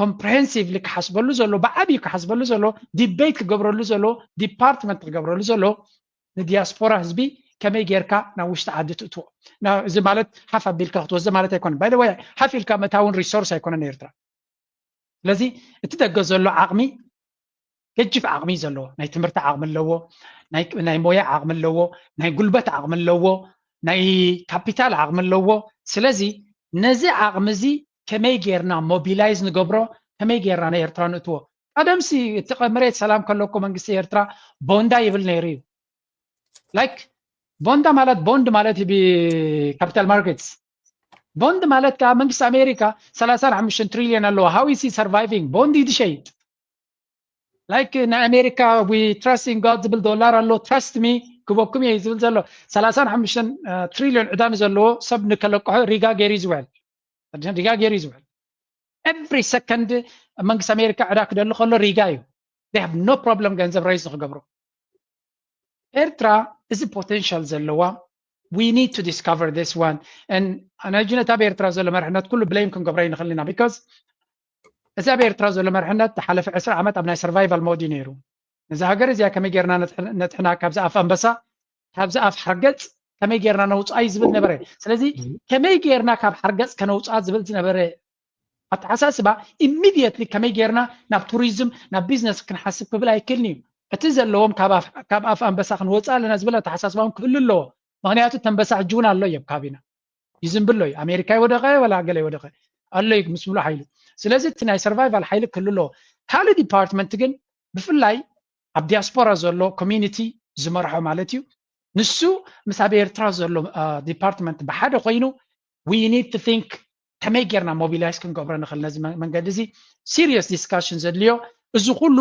comprehensively ክሓስበሉ ዘሎ፣ ብዓብዩ ክሓስበሉ ዘሎ፣ ዲቤት ክገብረሉ ዘሎ፣ ዲፓርትመንት ክገብረሉ ዘሎ ንዲያስፖራ ህዝቢ ከመይ ጌርካ ናብ ውሽጢ ዓዲ ትእትዎ። እዚ ማለት ሓፍ ኣቢልካ ክትወስዶ ማለት ኣይኮነን። ባይ ወይ ሓፍ ኢልካ መታውን ሪሶርስ ኣይኮነን ኤርትራ። ስለዚ እቲ ደገ ዘሎ ዓቕሚ ገጅፍ ዓቕሚ ዘለዎ፣ ናይ ትምህርቲ ዓቕሚ ኣለዎ፣ ናይ ሞያ ዓቕሚ ኣለዎ፣ ናይ ጉልበት ዓቕሚ ኣለዎ፣ ናይ ካፒታል ዓቕሚ ኣለዎ። ስለዚ ነዚ ዓቕሚ እዚ ከመይ ጌርና ሞቢላይዝ ንገብሮ፣ ከመይ ጌርና ንኤርትራ ንእትዎ። ቀደምሲ እቲ መሬት ሰላም ከለኩ መንግስቲ ኤርትራ ቦንዳ ይብል ነይሩ እዩ። ላይክ ቦንዳ ማለት ቦንድ ማለት ብካፒታል ማርኬትስ ቦንድ ማለት ከዓ መንግስቲ ኣሜሪካ ሰላሳን ሓሙሽተን ትሪሊዮን ኣለዎ። How is he surviving? ቦንድ እዩ ዝሸይጥ። ላይክ ናይ ኣሜሪካ we trust in God ዝብል ዶላር ኣሎ። Trust me ክበኩም እየ ዝብል ዘሎ። ሰላሳን ሓሙሽተን ትሪሊዮን ዕዳ ንዘለዎ ሰብ ንከለቅሖ ሪጋ ገይሩ እዩ ዝውዕል። ሪጋ ገይሩ እዩ ዝውዕል። Every second መንግስቲ ኣሜሪካ ዕዳ ክደሊ ከሎ ሪጋ እዩ። They have no problem ገንዘብ ሬይዝ ንክገብሩ። ኤርትራ እዚ ፖቴንሻል ዘለዋ we need to discover this one. And ኣናጅነት ኣብ ኤርትራ ዘሎ መርሕነት ኩሉ ብሌም ክንገብሮ ይንኽእል ኢና። Because እዚ ኣብ ኤርትራ ዘሎ መርሕነት ዝሓለፈ ዕስራ ዓመት ኣብ ናይ ሰርቫይቫል ሞድ እዩ ነይሩ። ነዚ ሃገር እዚኣ ከመይ ጌርና ነጥሕና ካብዚ ኣፍ ኣንበሳ ካብዚ ኣፍ ሓርገፅ ከመይ ጌርና ነውፅኣ እዩ ዝብል ነበረ። ስለዚ ከመይ ጌርና ካብ ሓርገፅ ከነውፅኣ ዝብል ዝነበረ ኣተሓሳስባ ኢሚድየትሊ ከመይ ጌርና ናብ ቱሪዝም ናብ ቢዝነስ ክንሓስብ ክብል ኣይክእልን እዩ። እቲ ዘለዎም ካብ ኣፍ ኣንበሳ ክንወፅእ ኣለና ዝብል ኣተሓሳስባ እውን ክህሉ ኣለዎ። ምክንያቱ ተንበሳ ሕጂ እውን ኣሎ እዮም ካቢና ይዝንብሎ እዩ። ኣሜሪካ ይወደቐ ወላ ገለ ይወደቐ ኣሎ እዩ ምስ ሙሉ ሓይሉ። ስለዚ እቲ ናይ ሰርቫይቫል ሓይሊ ክህሉ ኣለዎ። ካልእ ዲፓርትመንት ግን ብፍላይ ኣብ ዲያስፖራ ዘሎ ኮሚኒቲ ዝመርሖ ማለት እዩ። ንሱ ምስ ኣብ ኤርትራ ዘሎ ዲፓርትመንት ብሓደ ኮይኑ we need to think ከመይ ጌርና ሞቢላይዝ ክንገብሮ ንኽእል ነዚ መንገዲ እዚ ሲሪየስ ዲስካሽን ዘድልዮ። እዚ ኩሉ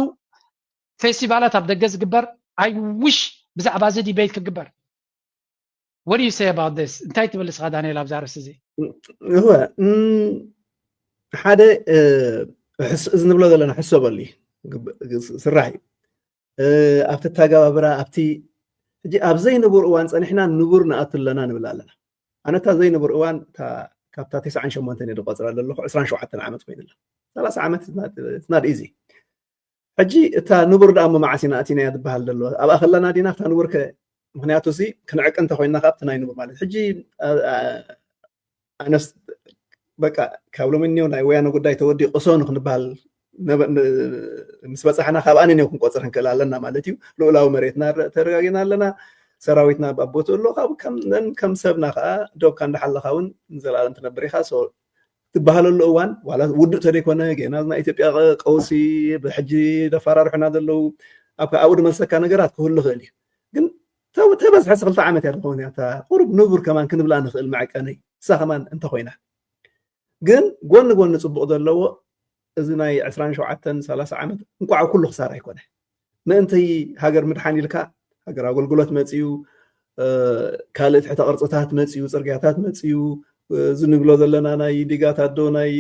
ፌስቲቫላት ኣብ ደገ ዝግበር I wish ብዛዕባ እዚ ዲቤት ክግበር። What do you say about this? እንታይ ትብል እስኻ ዳንኤል ኣብዛ ርእሲ እዚ? እወ ሓደ እዚ ንብሎ ዘለና ሕሰበሉ ስራሕ እዩ። ኣብቲ ኣተጋባብራ ኣብቲ ሕጂ ኣብ ዘይንቡር እዋን ፀኒሕና ንቡር ንኣቱ ኣለና ንብል ኣለና። ኣነ እታ ዘይንቡር እዋን ካብታ ተስዓን ሸሞንተን እየ ዝቆፅራ ዘለኹ። ዕስራን ሸውዓተን ዓመት ኮይኑላ። ሰላሳ ዓመት it's not easy። ሕጂ እታ ንቡር ደኣ መዓስ ኢና ኣቲናያ ዝበሃል ዘሎ ኣብኣ ከለና ዲና እታ ንቡር ከ ምክንያቱ እዚ ክንዕቅ እንተኮይና ካብ ናይ ንቡር ማለት ሕጂ ኣነስ በቃ ካብ ሎሚ እኒው ናይ ወያነ ጉዳይ ተወዲቁ ሶ ንክንበሃል ምስ በፃሕና ካብ ኣነ እኒው ክንቆፅር ክንክእል ኣለና ማለት እዩ። ልኡላዊ መሬትና ተረጋጊና ኣለና። ሰራዊትና ኣብ ቦትኡ ኣሎ። ካብ ከም ሰብና ከዓ ዶብካ እንዳሓለካ እውን ንዘለኣለም ትነብር ኢካ። ትበሃለሉ እዋን ዋላ ውዱእ ተደይኮነ ገና ናይ ኢትዮጵያ ቀውሲ ብሕጂ ደፋራርሑና ዘለዉ ኣብኡ ድመልሰካ ነገራት ክህሉ ይኽእል እዩ። ግን ተበዝሐ ክልተ ዓመት እያ ዝኾነ እታ ቁሩብ ንቡር ከማን ክንብላ ንኽእል መዐቀነይ እሳ ከማን እንተኮይና ግን ጎኒ ጎኒ ፅቡቕ ዘለዎ እዚ ናይ ዕስራን ሸውዓተን ሰላሳ ዓመት እንቋዕ ኩሉ ክሳራ ኣይኮነ ምእንቲ ሃገር ምድሓን ኢልካ ሃገር ኣገልግሎት መፅዩ ካልእ ትሕተ ቅርፅታት መፅዩ ፅርግያታት መፅዩ እዚ ንብሎ ዘለና ናይ ዲጋታት ዶ ናይ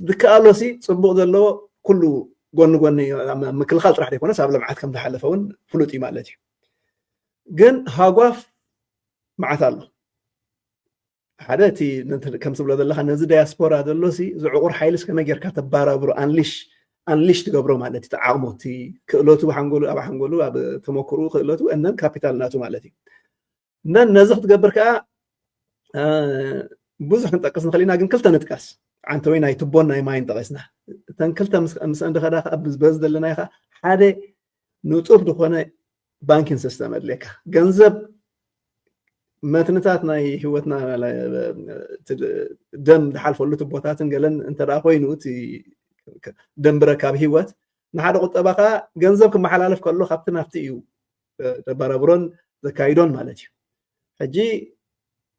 ዝከኣሎሲ ፅቡቕ ዘለዎ ኩሉ ጎኒ ጎኒ ምክልኻል ጥራሕ ዘይኮነስ ኣብ ልምዓት ከም ዝሓለፈ እውን ፍሉጥ እዩ ማለት እዩ። ግን ሃጓፍ መዓት ኣሎ። ሓደ እቲ ከም ትብሎ ዘለካ ነዚ ዳያስፖራ ዘሎ እዚ ዕቁር ሓይልስ ከመይ ጌርካ ተባራብሮ ኣንሊሽ ኣንሊሽ ትገብሮ ማለት እዩ። ዓቕሙ እቲ ክእለቱ ሓንጎሉ ኣብ ሓንጎሉ ኣብ ተመክሩ ክእለቱ እነን ካፒታል ናቱ ማለት እዩ። እነን ነዚ ክትገብር ከዓ ብዙሕ ክንጠቅስ ንኽእል ኢና፣ ግን ክልተ ንጥቀስ። ዓንተወይ ናይ ትቦን ናይ ማይን ጠቂስና እተን ክልተ ምስ እንድኸዳ ከዓ በዚ ዘለናዮ ከዓ ሓደ ንጡፍ ዝኾነ ባንኪን ሲስተም ኣድልየካ ገንዘብ መትንታት ናይ ህይወትና ደም ዝሓልፈሉ ትቦታትን ገለን እንተ ኮይኑ እቲ ደም ብረካብ ህይወት ንሓደ ቁጠባ ከዓ ገንዘብ ክመሓላለፍ ከሎ ካብቲ ናብቲ እዩ ተባራብሮን ዘካይዶን ማለት እዩ። ሕጂ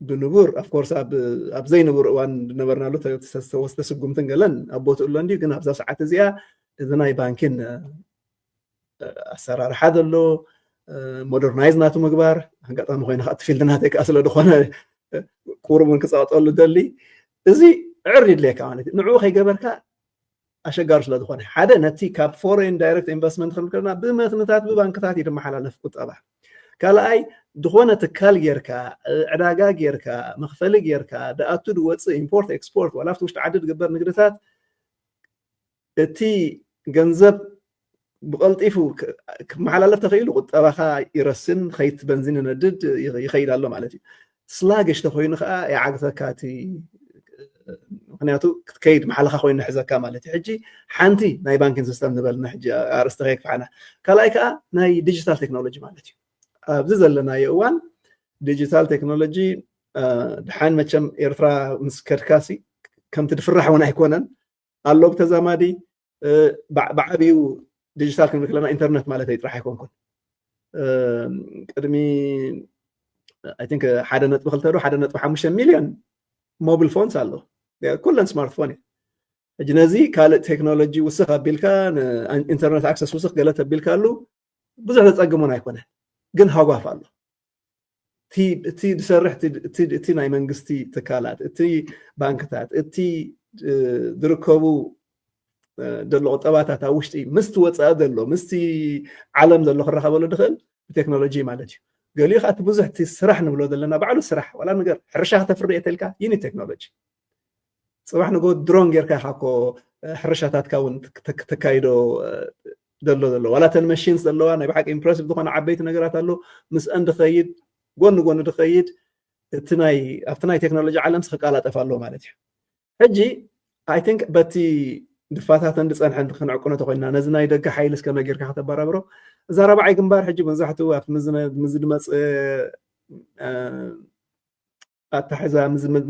ብንቡር ኣፍኮርስ ኣብ ዘይንቡር እዋን ዝነበርናሉ ተወስተ ስጉምትን ገለን ኣብ ቦትኡ ኣሎ እንዲ ግን ኣብዛ ሰዓት እዚኣ እዚ ናይ ባንኪን ኣሰራርሓ ዘሎ ሞደርናይዝ ናቱ ምግባር ኣጋጣሚ ኮይኑ ከዓ ፊልድ ናተይ ከዓ ስለ ዝኾነ ቁሩብ እውን ክፀቕጠሉ ደሊ እዚ ዕር ይድልየካ ማለት እዩ። ንዕኡ ከይገበርካ ኣሸጋሪ ስለ ዝኾነ ሓደ ነቲ ካብ ፎሬን ዳይሬክት ኢንቨስትመንት ክንከልና ብመትንታት ብባንክታት እዩ ዝመሓላለፍ ቁጠባ። ካልኣይ ዝኾነ ትካል ጌርካ ዕዳጋ ጌርካ መኽፈሊ ጌርካ ደኣቱ ድወፅእ ኢምፖርት ኤክስፖርት ዋላ ኣብቲ ውሽጢ ዓዲ ዝግበር ንግድታት እቲ ገንዘብ ብቐልጢፉ ክመሓላለፍ ተኽኢሉ ቁጠባኻ ይረስን፣ ኸይት በንዚን ይነድድ ይኸይድ ኣሎ ማለት እዩ። ስላግሽ ተኾይኑ ከዓ ይዓግተካ እቲ፣ ምክንያቱ ክትከይድ መሓለኻ ኮይኑ ሕዘካ ማለት እዩ። ሕጂ ሓንቲ ናይ ባንኪንግ ሲስተም ንበልና ሕጂ ኣርእስቲ ከየግፋሕና። ካልኣይ ከዓ ናይ ዲጂታል ቴክኖሎጂ ማለት እዩ። ኣብዚ ዘለናዮ እዋን ዲጂታል ቴክኖሎጂ ድሓን መቸም ኤርትራ ምስ ከድካሲ ከምቲ ድፍራሕ እውን ኣይኮነን ኣሎ ብተዛማዲ ብዓብዩ ዲጂታል ክንብል ከለና ኢንተርነት ማለት ጥራሕ ኣይኮንኩን። ቅድሚ ሓደ ነጥቢ ክልተ ዶ ሓደ ነጥቢ ሓሙሽተ ሚልዮን ሞብል ፎንስ ኣሎ፣ ኩለን ስማርትፎን እዩ። ሕጂ ነዚ ካልእ ቴክኖሎጂ ውስኽ ኣቢልካ ኢንተርነት ኣክሰስ ውስኽ ገለ ተቢልካሉ ብዙሕ ዘጸግሞን ኣይኮነን፣ ግን ሃጓፍ ኣሎ። እቲ ዝሰርሕ እቲ ናይ መንግስቲ ትካላት፣ እቲ ባንክታት፣ እቲ ዝርከቡ ዘሎ ቁጠባታት ኣብ ውሽጢ ምስቲ ወፃኢ ዘሎ ምስቲ ዓለም ዘሎ ክረኸበሉ ድኽእል ብቴክኖሎጂ ማለት እዩ። ገሊኡ ከዓ እቲ ብዙሕ እቲ ስራሕ ንብሎ ዘለና ባዕሉ ስራሕ ዋላ ነገር ሕርሻ ከተፍሪ እየ ተልካ ይኒ ቴክኖሎጂ። ፅባሕ ንጎ ድሮን ጌርካ ኢኻ እኮ ሕርሻታትካ እውን ተካይዶ ዘሎ ዘሎ ዋላ ተን መሽንስ ዘለዋ ናይ ብሓቂ ኢምፕረሲቭ ዝኾነ ዓበይቲ ነገራት ኣሎ። ምስአን ድኸይድ ጎኒ ጎኒ ድኸይድ እቲ ናይ ኣብቲ ናይ ቴክኖሎጂ ዓለምስ ክቃላጠፍ ኣለዎ ማለት እዩ። ሕጂ ኣይ ቲንክ በቲ ድፋታተን ዝፀንሐን ክንዕቅኖ ተኮይንና ነዚ ናይ ደገ ሓይሊ እስከ መጌርካ ከተበራብሮ እዛ ረባዓይ ግንባር ሕጂ መብዛሕትኡ ኣብቲ ምዝ ድመፅ ኣታሕዛ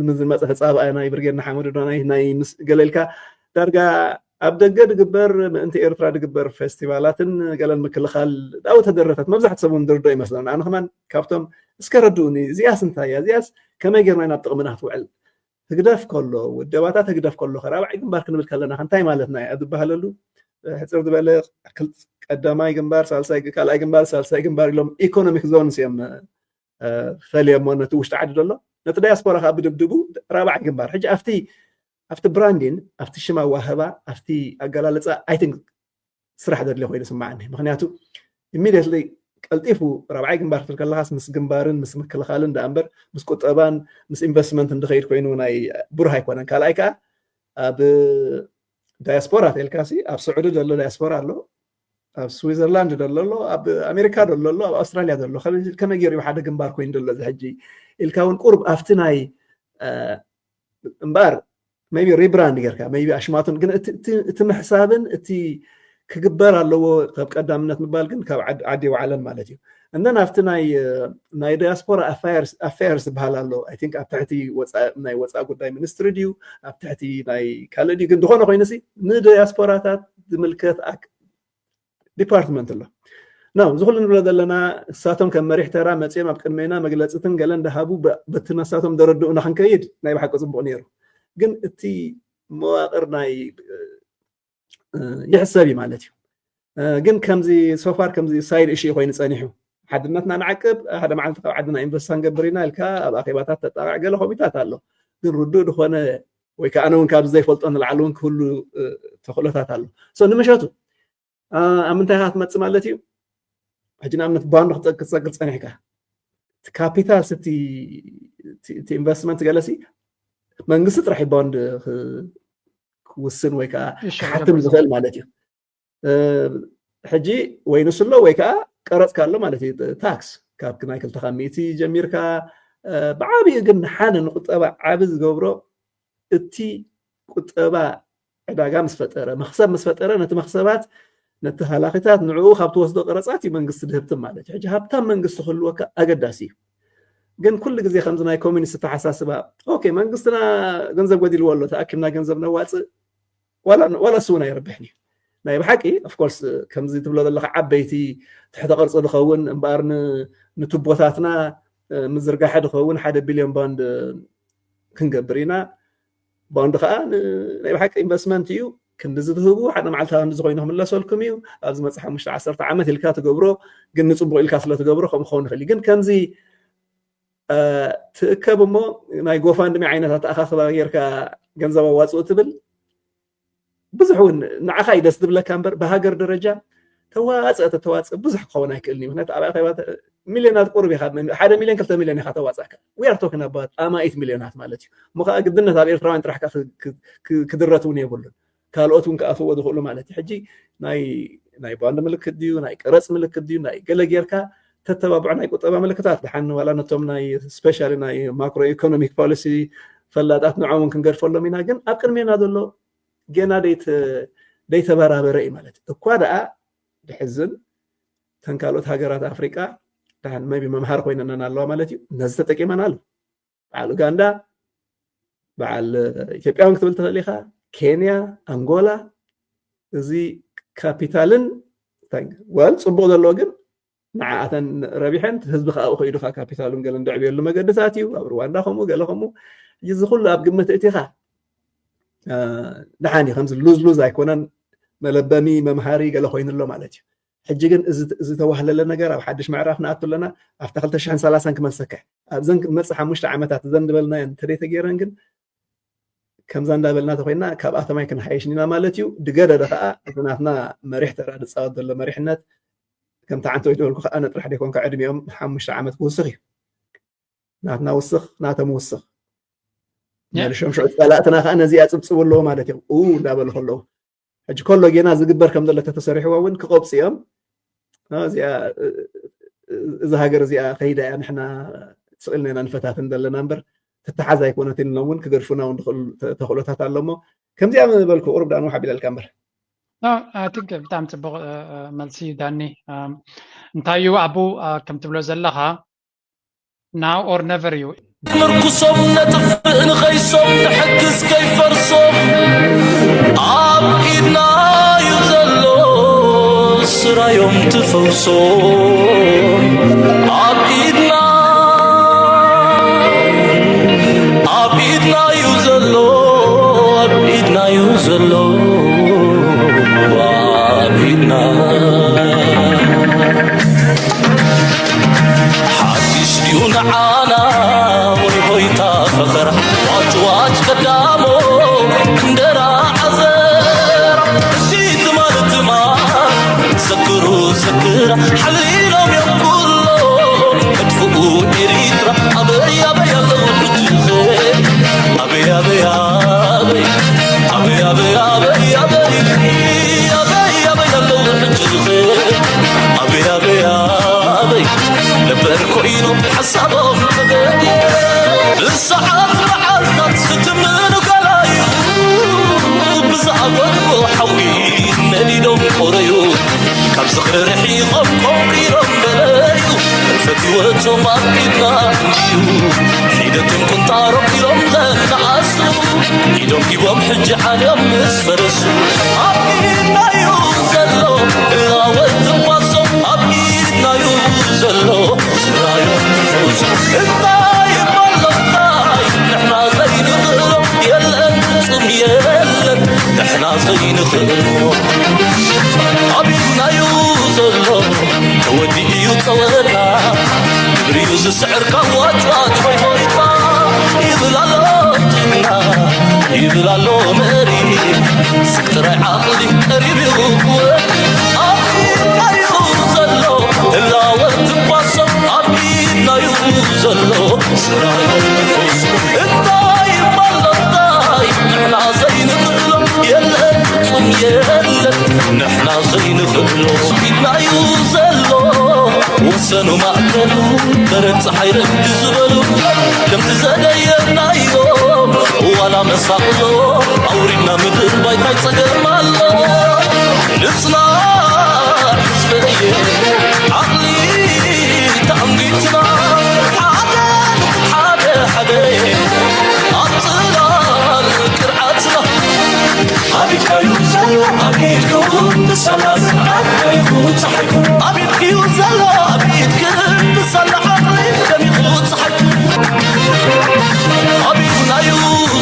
ምዝ መፀ ተፃብኣ ናይ ብርጌድ ንሓመዱ ናይ ምስ ገለ ኢልካ ዳርጋ ኣብ ደገ ድግበር ምእንቲ ኤርትራ ድግበር ፌስቲቫላትን ገለን ምክልኻል ዳው ተደረፈት መብዛሕቲ ሰብ እውን ድርዶ ይመስለና። ኣነ ከማን ካብቶም እስከ ረድኡኒ እዚኣስ እንታይ እያ እዚኣስ ከመይ ጌርና ናብ ጥቕምና ክትውዕል ህግደፍ ከሎ ውደባታት ህግደፍ ከሎ ከራባዕ ግንባር ክንብል ከለና እንታይ ማለትና እዩ ዝበሃለሉ ሕፅር ዝበለ ቀዳማይ ግንባር ሳልሳይ ካልኣይ ግንባር ሳልሳይ ግንባር ኢሎም ኢኮኖሚክ ዞንስ እዮም ፈልዮሞ ነቲ ውሽጢ ዓዲ ዘሎ ነቲ ዳያስፖራ ከዓ ብድብድቡ ራባዕ ግንባር ሕጂ ኣብቲ ኣብቲ ብራንዲን ኣብቲ ሽም ኣዋህባ ኣብቲ ኣገላልፃ ኣይትን ስራሕ ዘድልዮ ኮይኑ ስማዓኒ። ምክንያቱ ኢሚድየትሊ ቀልጢፉ ራብዓይ ግንባር ክትብል ከለካስ ምስ ግንባርን ምስ ምክልኻልን ደኣ እምበር ምስ ቁጠባን ምስ ኢንቨስትመንት እንድኸይድ ኮይኑ ናይ ብሩህ ኣይኮነን። ካልኣይ ከዓ ኣብ ዳያስፖራ ተልካሲ ኣብ ስዑዲ ዘሎ ዳያስፖራ ኣሎ፣ ኣብ ስዊዘርላንድ ዘሎ ኣሎ፣ ኣብ ኣሜሪካ ዘሎ ኣሎ፣ ኣብ ኣውስትራሊያ ዘሎ ከመይ ገይሩ ሓደ ግንባር ኮይኑ ዘሎ እዚ ሕጂ ኢልካ እውን ቁርብ ኣብቲ ናይ እምበኣር ቢ ሪብራንድ ጌርካ ቢ ኣሽማቱን ግን እቲ ምሕሳብን እቲ ክግበር ኣለዎ ካብ ቀዳምነት ምባል ግን ካብ ዓዲ ይወዓለን ማለት እዩ። እንደን ኣብቲ ናይ ናይ ዳያስፖራ ኣፌርስ ዝበሃል ኣሎ። ኣይ ቲንክ ኣብ ትሕቲ ናይ ወፃኢ ጉዳይ ሚኒስትሪ ድዩ ኣብ ትሕቲ ናይ ካልእ ድዩ ግን ዝኾነ ኮይኑሲ ንዳያስፖራታት ዝምልከት ዲፓርትመንት ኣሎ። ና እዚ ኩሉ ንብሎ ዘለና እሳቶም ከም መሪሕ ተራ መፅኦም ኣብ ቅድሜና መግለፅትን ገለን ዳሃቡ በቲ ነሳቶም ደረድኡና ክንከይድ ናይ ብሓቂ ፅቡቅ ነይሩ። ግን እቲ መዋቅር ናይ ይሕሰብ እዩ ማለት እዩ። ግን ከምዚ ሶፋር ከምዚ ሳይድ እሺ ኮይኑ ፀኒሑ ሓድነትና ንዓቅብ ሓደ መዓልቲ ካብ ዓድና ኢንቨስት ክንገብር ኢና ኢልካ ኣብ ኣኼባታት ተጣቃዕ ገለ ኮሚታት ኣሎ። ግን ርዱእ ዝኾነ ወይ ከዓ ኣነ እውን ካብዚ ዘይፈልጦ ንላዕሊ እውን ክህሉ ተኽእሎታት ኣሎ። ሶ ንምሸቱ ኣብ ምንታይ ኢኻ ክትመፅእ ማለት እዩ? ሕጂ ንኣብነት ባንድ ክትፀግር ፀኒሕካ ካፒታል እቲ ኢንቨስትመንት ገለሲ መንግስቲ ጥራሕ ባንድ ክውስን ወይ ከዓ ክሓትም ዝኽእል ማለት እዩ። ሕጂ ወይ ንሱ ኣሎ ወይ ከዓ ቀረፅካ ኣሎ ማለት እዩ። ታክስ ካብ ናይ ክልተኻ ሚእቲ ጀሚርካ ብዓብዩ ግን ንሓደ ንቁጠባ ዓቢ ዝገብሮ እቲ ቁጠባ ዕዳጋ ምስ ፈጠረ መክሰብ ምስ ፈጠረ ነቲ መክሰባት ነቲ ሃላኺታት ንዕኡ ካብ ትወስዶ ቀረፃት እዩ መንግስቲ ድህብቲ ማለት እዩ። ሕጂ ሃብታም መንግስቲ ክህልወካ ኣገዳሲ እዩ። ግን ኩሉ ግዜ ከምዚ ናይ ኮሚኒስት ኣተሓሳስባ ኦኬ መንግስትና ገንዘብ ጎዲልዎ ኣሎ ተኣኪብና ገንዘብ ነዋፅእ ዋላ እሱ እውን ኣይረብሕን እዩ። ናይ ብሓቂ ኦፍኮርስ ከምዚ ትብሎ ዘለካ ዓበይቲ ትሕተ ቅርፂ ዝኸውን እምበኣር ንቱቦታትና ምዝርጋሐ ዝኸውን ሓደ ቢልዮን ባንድ ክንገብር ኢና። ባንድ ከዓ ናይ ብሓቂ ኢንቨስትመንት እዩ። ክንዲ ዝትህቡ ሓደ መዓልቲ ክንዲ ዝኾይኑ ክምለሰልኩም እዩ። ኣብዚ መፅእ ሓሙሽተ ዓሰርተ ዓመት ኢልካ ትገብሮ ግን ንፅቡቅ ኢልካ ስለትገብሮ ከም ክኸውን ይኽእል እዩ። ግን ከምዚ ትእከብ እሞ ናይ ጎፋንድሚ ዓይነት ኣተኣኻኽባ ጌርካ ገንዘብ ኣዋፅኡ ትብል ብዙሕ እውን ንዓኻ እዩ ደስ ዝብለካ እምበር ብሃገር ደረጃ ተዋፅእ ተተዋፅእ ብዙሕ ክኸውን ኣይክእልን እዩ። ምክንያቱ ኣብ ኣኼባ ሚልዮናት ቁሩብ ኢኻ ሓደ ሚልዮን ክልተ ሚልዮን ኢኻ ተዋፅእካ we are talking about ኣማኢት ሚልዮናት ማለት እዩ። እሞ ከዓ ግድነት ኣብ ኤርትራውያን ጥራሕ ክድረት እውን የብሉን። ካልኦት እውን ክኣትዎ ዝኽእሉ ማለት እዩ። ሕጂ ናይ ናይ ባንድ ምልክት ድዩ፣ ናይ ቀረፅ ምልክት ድዩ፣ ናይ ገለ ጌርካ ተተባብዖ ናይ ቁጠባ ምልክታት፣ ደሓን ዋላ ነቶም ናይ ስፔሻሊ ናይ ማክሮ ኢኮኖሚክ ፖሊሲ ፈላጣት ንዖም እውን ክንገድፈሎም ኢና። ግን ኣብ ቅድሜና ዘሎ ገና ደይተ- ደይተበራበረ እዩ ማለት እዩ። እኳ ደኣ ድሕዝን ተን ካልኦት ሃገራት ኣፍሪቃ ደሓን maybe መምሃር ኮይነነን ኣለዋ ማለት እዩ። ነዚ ተጠቂመናሉ። በዓል ኡጋንዳ፣ በዓል ኢትዮጵያ እውን ክትብል ትኽእል ኢኻ፣ ኬንያ፣ ኣንጎላ። እዚ ካፒታልን ወል ፅቡቕ ዘለዎ ግን ንዓኣተን ረቢሐን ህዝቢ ከዓ ከይዱ ከዓ ካፒታሉን ገለን ድዕብየሉ መገድታት እዩ። ኣብ ሩዋንዳ ከምኡ ገለ ከምኡ። እዚ ኩሉ ኣብ ግምት እቲኻ ደሓን እዩ። ከምዚ ሉዝ ሉዝ ኣይኮነን፣ መለበሚ መምሃሪ ገለ ኮይኑ ኣሎ ማለት እዩ። ሕጂ ግን እዚ ዝተዋህለለ ነገር ኣብ ሓድሽ ምዕራፍ ንኣቱ ኣለና። ኣብታ ክልተ ሽሕን ሰላሳን ክመልሰካ ኣብዘን መፅእ ሓሙሽተ ዓመታት እዘን ዝበልናየን እንተደይተገይረን ግን ከምዛ እንዳበልና ተኮይና ካብኣቶም ኣይክንሓይሽን ኢና ማለት እዩ። ድገደደ ከዓ እቲ ናትና መሪሕ ተራ ዝፃወት ዘሎ መሪሕነት ከምቲ ዓንተ ወይ ዝበልኩ ከዓ ነጥራሕ ደይኮንካ ዕድሚኦም ሓሙሽተ ዓመት ክውስኽ እዩ። ናትና ውስኽ ናቶም ውስኽ መልሾም ሽዑ ፀላእትና ከዓ ነዚኣ ፅብፅቡ ኣለዎ ማለት እዮም። ኡ እንዳበሉ ከለዉ ሕጂ ከሎ ጌና ዝግበር ከም ዘሎ ተተሰሪሕዎ እውን ክቆብፅ እዮም። እዚኣ እዛ ሃገር እዚኣ ከይዳ እያ፣ ንሕና ስቕ ኢልና ኢና ንፈታትን ዘለና እምበር ትተሓዝ ኣይኮነትን ኢሎም እውን ክገድፉና እውን ዝኽእሉ ተኽእሎታት ኣሎ። እሞ ከምዚኣ ዝበልኩ ቁሩብ ዳኣ ንውሓ ቢለልካ እምበር። I think ብጣዕሚ ፅቡቕ መልሲ ዳኒ። እንታይ እዩ ኣቡ ከም ትብሎ ዘለኻ now or never እዩ። ምርኩሶም ነጥፍእ ንኸይሶም ንሕግዝ ከይፈርሶም ኣብ ኢድና እዩ ዘሎ ስራዮም ትፈውሶም ኣብ ኢድና ኣብ ኢድና እዩ ዘሎ ኣብ ኢድና እዩ ዘሎ ኣብ ኢድና ሓድሽ ድዩ ንዓና ወይ ሆይታ ፈኸራ ዋጭዋጭ ቀዳሞ እንደራ ዓዘራ እቲ ትማል ትማል ዘክሩ ዘክራ ሓሊሎም እዮም ኩሎ መጥፍኡ ኤሪትራ ኣበይ ኣበይ ኣለዉ ሕጂ ኣበይ ኣበይ ኣበይ ኣበይ ኣበይ ኣበይ ኣበይ ኣበይ ኣበይ ኣለዉ ሕጂ ኣበይ ኣበይ ኣበይ ነበር ኮይኑ ሓሳቦም ተገድየ ብሰዓት መዓልታት ዝትምኑ ገላዩ ብዝኣበድዎ ሓዊ ነዲዶም ቆረዩ ካብ ዝኽሪ ርሒቖም ቆንቂሮም በለዩ ሕልፈት ህይወቶም ኣብ ኢድና እንድዩ ሒደትን ቁንጣሮም ኢሎም ዘነኣሱ ኢዶም ሂቦም ሕጂ ዓለም ምስ ፈረሱ ኣብ ኢድናዩ ዘሎ እላወት ትንፋሶም ኣብ ኢድናዩ ዘሎ ስራዮም ፈውሱ እንታይ ይባሎ እንታይ ንሕና ዘይንኽእሎ የለን ፍጹም የለን ንሕና ዘይንኽእሎ ኣብ ኢድናዩ ዘሎ ተወዲኡ እዩ ጸወታ ግብሪዩ ዝስዕር ካብ ዋጭዋጭ ሆይ ሆይታ ይብል ኣሎ ጅግና ይብል ኣሎ መሪ ስቅ ጥራይ ዓቕሊ ቀሪብ እዩ ክወድ ኣብ ኢድናዩ ዘሎ ህላወ ትንፋሶም ኣብ ኢድናዩ ዘሎ ስራዮ እንታይ ይባል እንታይ ንሕና ዘይንኽእሎ የለን ፍጹም የለን ንሕና ዘይንኽእሎ ኢድናዩ ዘሎ ወሰኑ ማእከሉ በረድ ፀሓይ ረፍዲ ዝበሉ ከምቲ ዘደየናዮ ዋላ መሳቕሎ ኣውሪድና ምድር ባይታይ ፀገም ኣሎ ንፅናሕ ህዝበየ ዓቕሊ ተኣንጊትና ሓደ ሓደ ሓደ ኣብ ፅላል ቅርዓትና ኣቢድካዩ ዘሎ ኣቢድኩም ብሰላም ኣቢድኩ ፀሓይኩ ኣቢድክዩ ዘሎ